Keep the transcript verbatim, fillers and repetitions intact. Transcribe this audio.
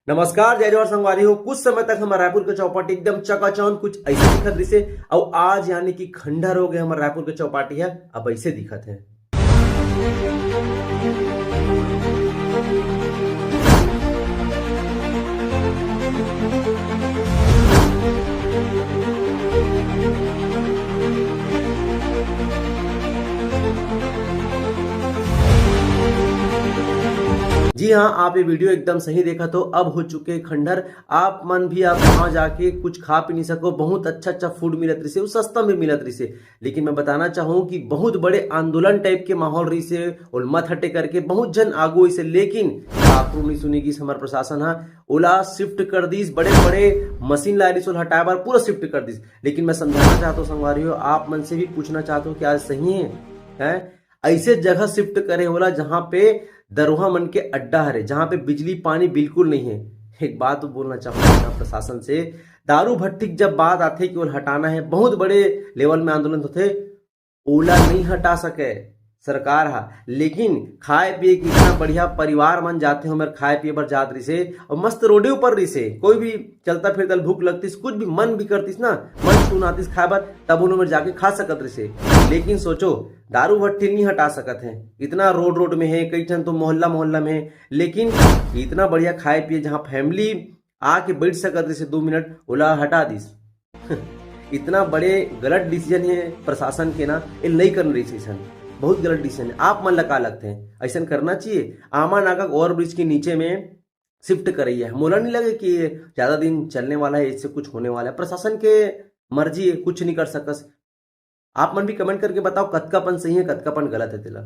नमस्कार, जय जोहार संगवारी हो। कुछ समय तक हमर रायपुर के चौपाटी एकदम चकाचौंध कुछ ऐसे दिखत रिसे, अउ आज यानी कि खंडहर हो गए हमर रायपुर के चौपाटी है, अब ऐसे दिखत है। जी हाँ, आप ये वीडियो एकदम सही देखा, तो अब हो चुके खंडहर। आप मन भी आप वहाँ जाके कुछ खा पी नहीं सको, बहुत अच्छा अच्छा फूड मिलत रिसे, वो सस्ता में मिलत रिसे। लेकिन मैं बताना चाहूँ कि बहुत बड़े आंदोलन टाइप के माहौल रिसे, ओल मत हटे करके बहुत जन आगू इसे, लेकिन काकरो नहीं सुनी कि हमर प्रशासन हा ओला शिफ्ट कर दिस, बड़े बड़े मशीन ला रिस ओला हटाए बर पूरा शिफ्ट कर दिस। लेकिन मैं समझाना चाहता हूँ संगवारी हो, आप मन से भी पूछना चाहता हूँ कि आज सही है, हैं? ऐसे जगह शिफ्ट करे होला जहाँ पे दरोहा मन के अड्डा हरे, जहाँ पे बिजली पानी बिल्कुल नहीं है। एक बात बोलना चाहूँगा प्रशासन से, दारू भट्टी के जब बात आथे कि ओला हटाना है, बहुत बड़े लेवल में आंदोलन होथे, ओला नहीं हटा सके सरकार हा, लेकिन खाए पिए के इतना बढ़िया परिवार मन जाथे, हमर खाए पिए बर जात रिसे और मस्त रोडे ऊपर रिसे, कोई भी चलता फिरता भूख लगतिस, कुछ भी मन भी करतिस ना, मन छून आतिस खाए बर, तब उन्होंने जाके खा सकत रिसे। लेकिन सोचो, दारू भट्टी नहीं हटा सकत है, इतना रोड रोड में है, कई ठन तो मोहल्ला मोहल्ला में है, लेकिन इतना बढ़िया खाए पिए जहाँ फैमिली आके बैठ सकत रिसे दो मिनट, ओला हटा दिस। इतना बड़े गलत डिसीजन है प्रशासन के ना, ये नहीं करना रही ऐसन, बहुत गलत डिसीजन है। आप मन ला का लगते हैं, ऐसा करना चाहिए? आमा नाका ओवर ब्रिज के नीचे में शिफ्ट करैया है, मोला नहीं लगे कि ये ज्यादा दिन चलने वाला है, इससे कुछ होने वाला है। प्रशासन के मर्जी है, कुछ नहीं कर सकस। आप मन भी कमेंट करके बताओ, कतका पन सही है, कतका पन गलत है तेला।